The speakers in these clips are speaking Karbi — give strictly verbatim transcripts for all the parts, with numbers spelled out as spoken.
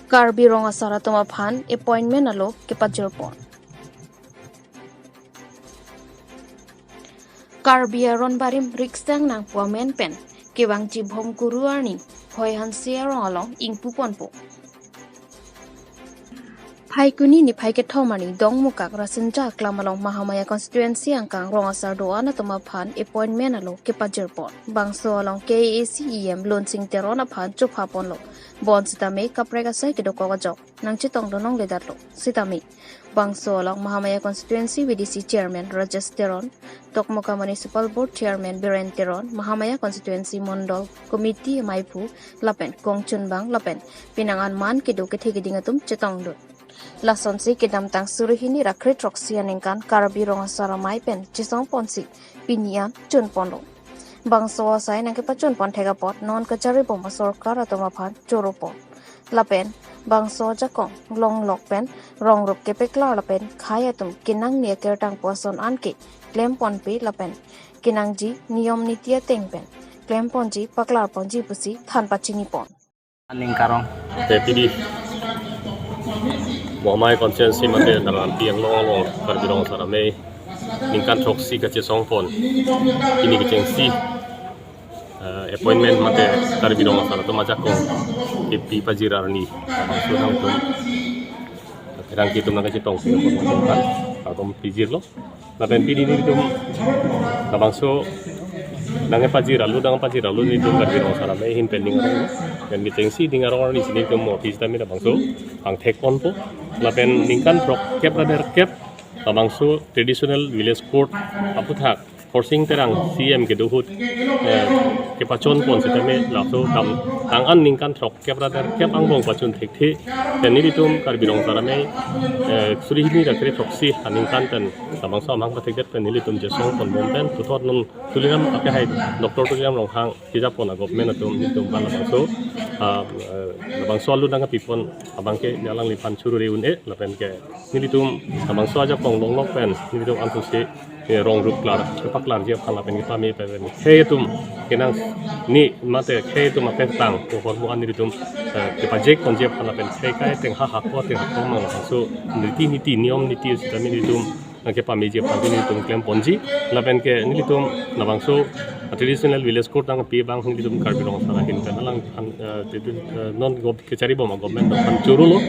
Karbi Rong Asar atum aphan appointment alo kepajirpon. Karbi aron barim riksang nangpu amen pen kevangji Bhomkuru arni Phoi Hanse arong along ingpuponpo. Phaikuni niphai kethom arni Dongmukak Rasinja Aklam along Mahamaya constituency angkang Rong Asar do-an atum aphan appointment alo kepajirpon. Bangso along K A A C E M Lunsing Teron aphan chophaponlo. Bonsitame kaprek asai kedokok ajok nangchetongdun longledetlo. Sitame bangso along Mahamaya constituency V D C chairman Rajesh Teron, Dokmoka Municipal Board chairman Biren Teron, Mahamaya constituency mondol committee amaiphu lapen kongchunbang lapen penang anman kedo kethe keding atum chetongdun. Lasonsi kedamtang suri hini ra kre throksi aningkan Karbi Rong Asar amei pen chesongponsi pini an chunponlo. Bangso asai nangkepachunpon thek apot non kacharibom asorkar atum aphan choropon. Lapen bangso ajakong longlok pen rong rup kepaklar lapen khei atum kenangji akertang pu ason anke klemponpe lapen kenangji niyom niti ateng pen klemponji paklarponji pusi than pachinipon. Aning karong. Te pidi Mahamaya constituency mate Narampi anglong along Karbi Rong Asar amei ningkan throksi kachesongpon. Pini kechengsi eh, appointment mate Karbi Rong Asar atum ajakong kepi pajir arni labangso nangtum kerang kitum nangkachetong pon kan atum pijirlo. Lapen pini nelitum labangso nangkepajir alo nangpajir alo nelitum Karbi Rong Asar amei ahin pen ning arong. Pen kechengsi ning arong arnisi nelitum office tame labangso pangthekponpo. Lapen ningkan throkkep ra derkep labangso traditional village court aputhak Khorsing Terang C M kedo ahut, eh, kepachunpon sitame laso kam tang an ningkan throkkep ra derkep angbong pachun thekthe. Pen nelitum Karbi Rong Asar amei, eh, suri hini ra kre throksi aningkan pen labangso amang pathekdet pen nelitum chesongponbom pen puthot non Tuliram akehai Doctor Tuliram Ronghang kejapon a-government atum nelitum aphan labangso, ah, eh, labangso alu nangkepipon abangke alangliphan chorore un-e lapen ke nelitum labangso ajakong longlok pen nelitum anthose, eh, rong rup klar kepaklarji aphan lapen kepame pen khei atum kenangji mate khei atum akertang pu ahormu an nelitum, eh, kepajekponji aphan lapen khei kai ateng ha hako ateng hako mang labangso riti niti niyom niti sitame nelitum nangkepameji aphan nelitum klemponji lapen ke nelitum labangso traditional village court nangpi abang nelitum Karbi Rong Asar ahin pen alang, eh, non gov kacharibom a-government aphan chorolo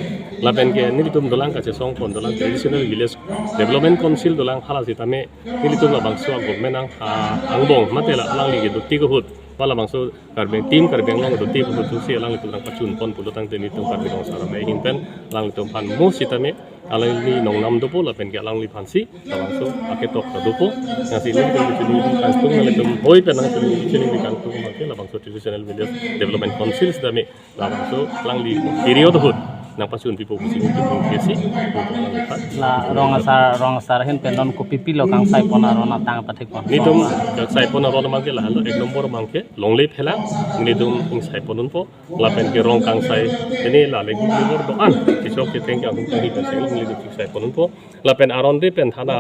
lapen ke nelitum dolang kachesongpon dolang traditional village development council dolang hala sitame nelitum labangso a-government ang, ah, angbong mate la alangli kedo tik ahut ba labangso Karbi Team Karbi Anglong kedo tik ahut si alanglitum nangpachunpon pulo tangte nelitum Karbi Rong Asar amei ahin pen alanglitum aphan mo sitame alangli nongnam dopo lapen ke alangliphansi labangso aketok ta dopo. Lasi nelitum chini kangtung nelitum hoi pen nangchini chini kangtung make labangso traditional village development council sitame labangso alangli period ahut nangpachunpipo pusi nelitum kesi. La Rong Asar, Rong Asar ahin pen non kopi pilo kangsaipon aron atang pathekpon? Nelitum kangsaipon aron abangke lahelo ek nombor abangke longle phelang nelitum ingsaipon unpo lapen ke rong kangsai ini la legi libur do-an kechok keteng ke ahum kanghi pen seng nelitum ingsaipon unpo lapen aron de pen thana,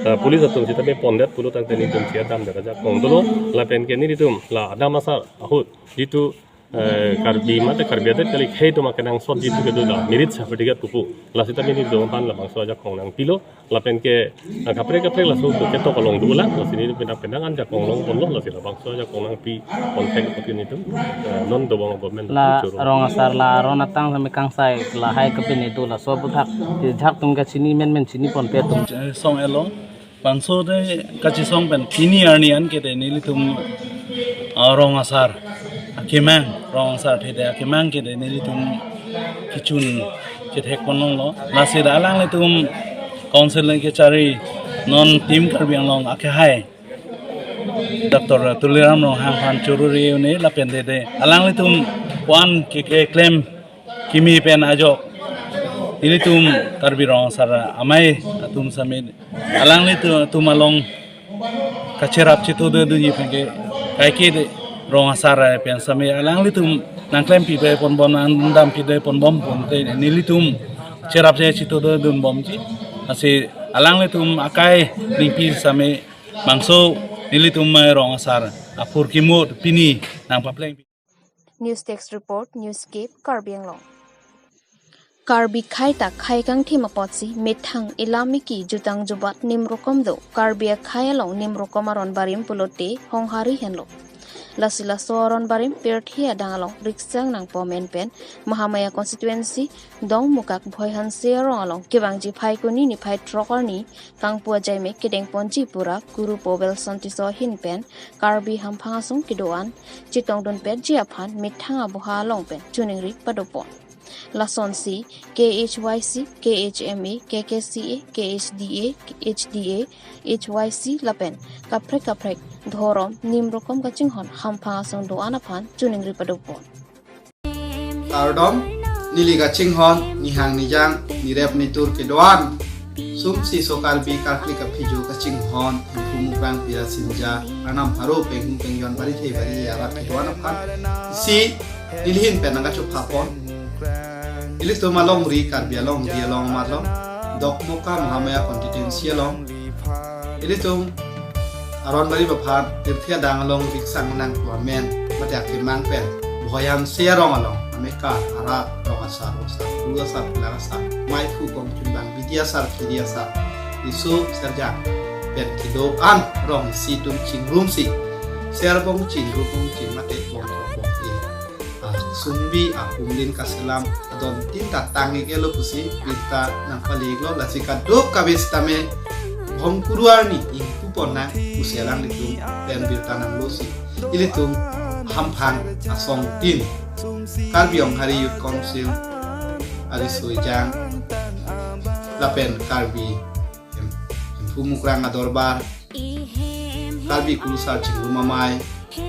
eh, police atum sitame pondet pulo tangte nelitum chiadamdet ajakong dolo lapen ke nelitum la Adam Asar ahut jitu, eh, Karbi mate Karbi adet kali khei atum akenangsot jitu kedo la marriage certificate pupu la sitame nelitum aphan labangso ajakong nangpilo lapen ke, eh, kaprek kaprek laso ketok along dolang lasi nelitum penang penang an jakong longponlo lasi labangso ajakong nangpipon thek apot nelitum, eh, non dobom a-government la choro. Rong Asar la aron atang sitame kangsai lahai kapine do laso aputhak jahak atum kachini menmen chiniponpe atum. Eh, song along bangso de kachesong pen pini arni anke de nelitum, ah, Rong Asar akemang, Rong Asar athe de akemang ke de nelitum kechun kethekpon longlo. Lasi la alanglitum council kechari non Team Karbi Anglong akehai Doctor Tuliram Ronghang aphan chorore un-e lapen de de alanglitum puan ke keklem kimi pen ajok nelitum Karbi Rong Asar amei atum sitame alanglitum along kacherap chitudunji pen ke kaike de Rong Asar pen sitame alanglitum nangklempi de ponbom nangdampi de ponbom pon te nelitum cherap je chitudunbomji. Lasi alanglitum akai ningpi sitame bangso nelitum Rong Asar aphurkimo pini nangpapleng. News Desk Report, Newscape, Karbi Anglong. Karbi akhei ta akhei kangthim apotsi methang ilam iki jutang jubat nimrokom do. Karbi akhei along nimrokom aron barim pulote Honghari henlo. Lasi laso aron barim pirthe adang along riksang nangpo men pen Mahamaya constituency Dongmukak Bhoihanse arong along kevangji Phaikuni niphai throk arni kangpu ajaime kedengponji pura Kurupo Welson Tisso ahin pen Karbi hamphang asong kedo-an chetongdunpetji aphan methang aboha along pen choningri padopon. Lasonsi K H Y C, K H M A, K K C A, K H D A, H D A, H Y C lapen kaprek kaprek dhorom nimrokom kachinghon hamphang asong do-an aphan choningri padopon. Kardom, neli kachinghon, nihang nijang, nirep nitur kedo-an. Sumsi so Karbi karkli kaphijo kachinghon, Hemphu Mukrang Pira Sinja, Arnam Pharo Penghu Pengjon Barithe Bari arat kedo-an aphan. Si, neli ahin pen nangkachophapon. Ilitum alongri, Karbi alongri along amat lo, Dokmoka Mahamaya constituency along. Ilitum aron barim aphan pirthe adang along riksang nangpo amen mate akemang pen Bhoihanse arong along amekar arat, rong asar, rong asar, kuru asar, kelang asar, maiphu kongchunbang, bidi asar, kiri asar, riso serjang pen kedo-an arong isi atum chingrumsi, ser bong ching, ru bong ching mate bong thok bong ching, ah, sumbi, ah, pumlin kaselam adon tin ta tang-ik-etlo pusi birta nangpale-iklo. Lasi kadokave sitame Bhomkuru arni ingpupon nang pusi alanglitum pen birta nanglosi ilitum hamphang asong tin, Karbi Honghari Youth Council ariso ejang lapen Karbi Hem-, Hemphu Mukrang Adorbar, Karbi Kurusar Chingrum Amei,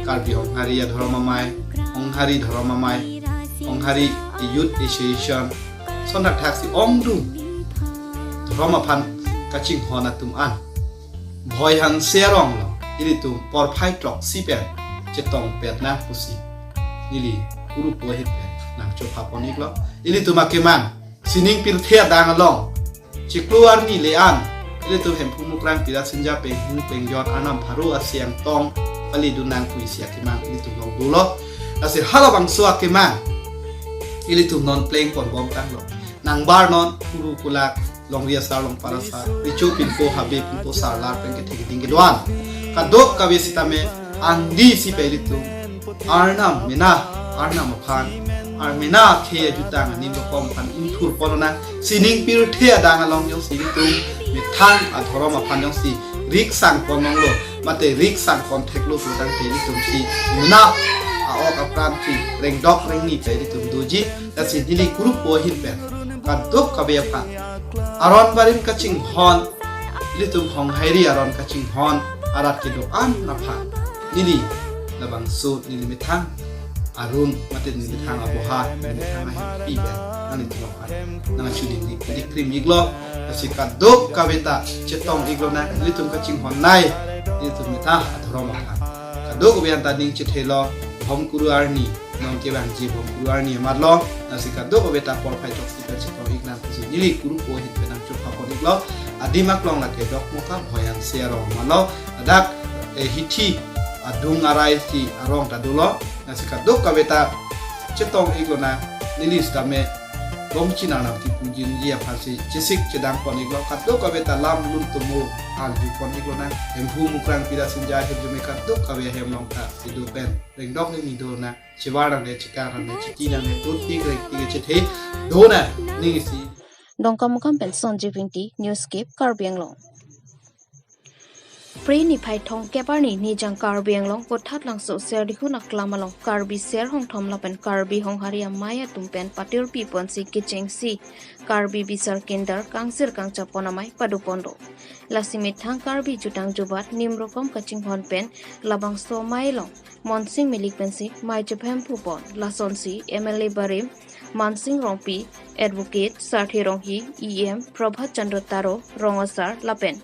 Karbi Honghari Adhorom Amei, Honghari Dhorom Amei, Honghari Youth Association, son thakthaksi ongdung dhorom aphan kachinghon atum an Bhoihanse arong along ilitum porphai throksi pen chetongpet nang pusi neli Kurupo ahin pen nangchophapon-iklo. Ilitum akemang sining pirthe adang along chiklo arni le-an ilitum Hemphu Mukrang Pira Sinja Penghu Pengjon Arnam Pharo Aseng Tong paledun nang pu isi akemang ilitum along dolo. Lasi halabangso akemang ilitum non plengponbom tanglo. Nangbar non kuru kulak, longri asar, longpar asar, recho pinpo, habe pinpo, sarlar pen kethe keding kedo-an, kadokave sitame angdi si pen ilitum Arnam mena, Arnam aphan, Arnam mena akhei ajutang animrokom aphan ingthurpon nang. Sining pirthe adang along jongsi ilitum methang adhorom aphan jongsi riksangpon longlo mate riksangpon theklo putangte ilitum si mena a-ok apran si rengdok rengni pen ilitum doji. Lasi neli Kurupo ahin pen kadokave aphan aron barim kachinghon, ilitum Honghari aron kachinghon arat kedo-an aphan neli labangso neli methang arun mate neli methang aboha, neli methang ahempi pen nanglitum aphan nangchoningri krim-iklo. Lasi kadokave ta chetong-iklo nang, ilitum kachinghon nei, ilitum methang adhorom aphan. Kadokave anta ning chethelo, Bhomkuru arni, non kevangji Bhomkuru arni amat lo. Lasi kadokave ta porphai throksi pen chetong-ik nang pusi neli Kurupo ahin pen nangchophapon-iklo. Adim aklong lake Dokmoka Bhoihanse arong amat lo. Ladak, eh, hithi adung arai si arong ta dolo. Lasi kadokave ta chetong-iklo nang, neli sitame Gomchin Arnam kipujinji aphansi chesik chedangpon-iklo. Kadokave ta lam lun tomo arjupon-iklo nang. Hemphu Mukrang Pira Sinja ahirjume kadokave ahem along ta kedo pen rengdok rengni do nang, chevar nangne, chekar nangne, cheti nangne, tut tik rek tik chethe do nang, ning isi. Dongkamukam pen Sanjeev Ingti, Newscape, Karbi Anglong. Phre niphai thomkep arni nijang Karbi Anglong Kothatlangso Serdihun aklam along Karbi Ser Hongthom lapen Karbi Honghari Amei atum pen patirpiponsi kechengsi Karbi Bisar Kinder kangsir kangchapon amei padoponlo. Lasi methang Karbi jutang jubat nimrokom kachinghon pen labangso amei along Monsing Milik pensi mei chephem pupon. Lasonsi M L A barim Mansing Rongpi, Advocate Sarthe Ronghi, E M Prabhat Chandra Taro, Rong Asar lapen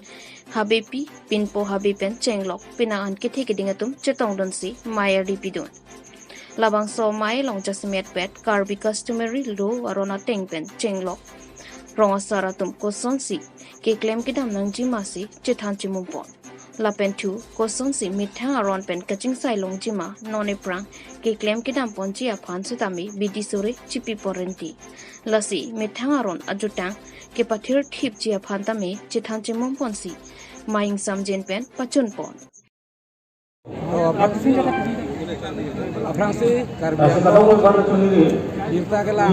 Habepi, Pinpo Habe pen chenglok penang an kethe keding atum chetongdunsi mei ardi pidun. Labangso amei along jasemetpet Karbi customary law aron ateng pen chenglok rong asar atum kosonsi keklem kedam nangji masi chethan chimumpon. Lapen thu kosonsi methang aron pen kachingsai longjima non ephrang keklem kedam ponji aphan sitame bidi sore chipi porenti. Lasi methang aron ajutang kepathir thipji aphan tame chethan chemom ponsi Maing Samjen pen pachun pon. Oh, aphrangsi, aphrangsi Karbi Anglong birta kelang.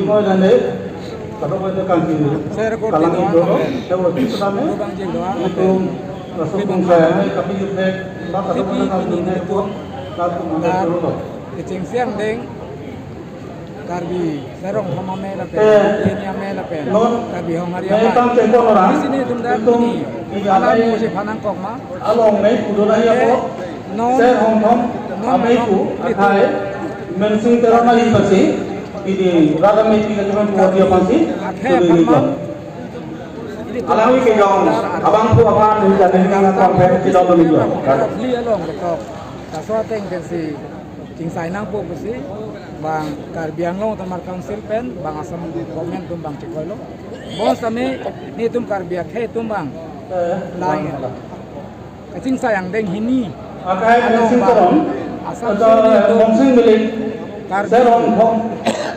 Sir ko kalang tino, itu, lapen itu, langsung saya, tapi itu, tapi itu, itu, itu, itu, itu, itu, itu, itu, itu, Karbi Serong Thom Amei lapen, eh, Yeni Amei lapen, non Karbi Honghari Amei, tang cengkon orang, di sini tum dak itum ini, ini alam amei, musi phanang kok ma. Along amei kudo na ya ko, non, Serong Thom non Amei ku, athai, Mensing Teron na ipasi, ini raga amei tiga cuma buat dia pasi, akhai itu, itu. Alam ini kejong, abang ku apa, ini jadi ini nggak sampai, tidak menunjuk. Li along betok. Laso ateng pensi chingsai nangpo pusi bang Karbi Anglong Autonomous Council pen bang Assam government atum bang chekoi lo. Bonsitame netum Karbi akhei atum bang lang kachingsai angdeng hini. Akai along Mensing bang Teron, Assam atau sini atum Mensing Milik, Karbi Serong Thom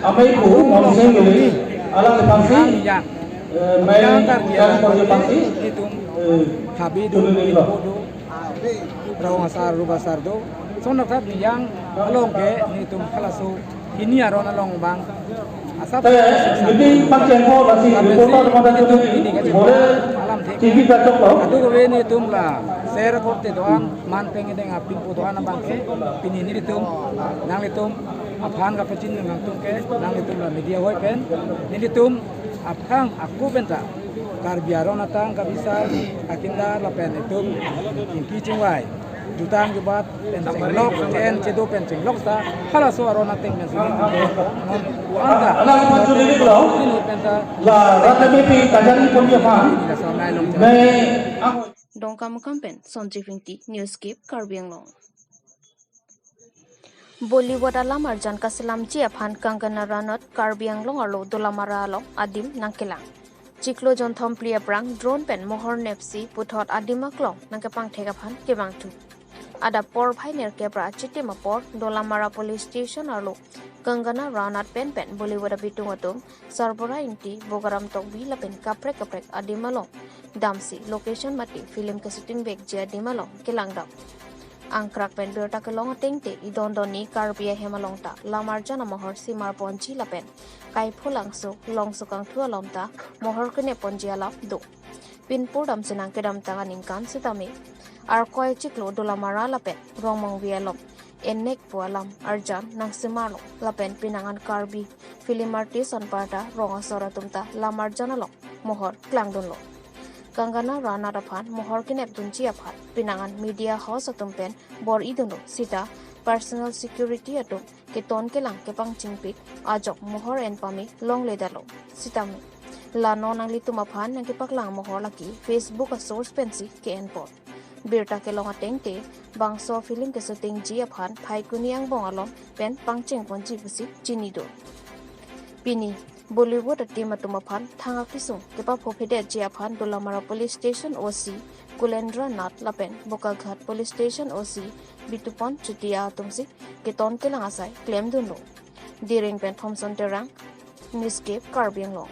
Amei ku Mensing Milik, alam ipasi, yang, yang, eh, main yang Karbi yang alam Karbi ipasi, netum, eh, Habe do, tulu ni lo. Ipo do, Rong asar, rup asar do. Sonok thap ni yang along ke netum halaso hini aron along bang. Asap te, meeting pacheng ko lasi reporter pada tu ni, boleh alam thek. T V kachok lo. Atu kave netum la share korte doan, man peng ideng apin po doan abang ke. Pini netum, nanglitum aphan kapachin nangtum ke, nanglitum la media hoi pen. Netum aphan aku penta Karbi aron atang kabisa akinda lapen itum ingki chingvai jutang jubat pen chenglok, chen chedo pen chenglok ta halaso aron ateng pen sini tu ke non uan ta. Anak itu curi lo. Ini penta la rata B P kajari pun dia paham. Dongkamukam pen Sonjib Ingti, Newscape, Karbi Anglong. Bollywood alam arjan kaselamji aphan Kangana Ranaut Karbi Anglong arlo Dolamara along adim nangkelang. Chiklo jonthom phli aphrang drone pen mohor nepsi puthot adim aklong nangkepangthek aphan kevangthu. Adap porphai nerkep ra achitim apor Dolamara Police Station arlo Kangana Ranaut pen pen Bollywood abitung atum Sarbura Ingti, Bogaram Tokbi lapen kaprek kaprek adim along damsi location mate film keshooting vekji adim along kelangdam. Angkrak pen birta kelong atengte idon donni Karbi ahem along ta lam arjan amohor simar ponji lapen kaipho langso longso kangthu along ta mohor kenep ponji alam do. Pinpur damsi nangkedamtang aningkan sitame Arkoi chiklo Dolamara lapen Rongmongve along enek pu alam arjan nangsimarlo lapen pinangan Karbi film artist anparta rong asor atum ta lam arjan along mohor klangdunlo. Kangana Ranaut aphan mohor kenepdunji aphan pinangan media house atum pen bor-idunlo sita personal security atum keton kelang kepangchingpik ajok mohor en pame longledetlo sitame la non nanglitum aphan nangkepaklang mohor lake Facebook asource pensi ke-en pon. Birta kelong atengte bangso film keshootingji aphan Phaikuni angbong along pen pangcheng ponji pusi chinidun. Pini Bollywood ateam atum aphan thang akesung kepaphophe detji aphan Dolamara Police Station O C Kulendra Nath lapen Bokaghat Police Station O C Bitupon Chutia atumsi keton kelang asai klemdunlo. Diring pen Thomson Terang, Newscape, Karbi Anglong.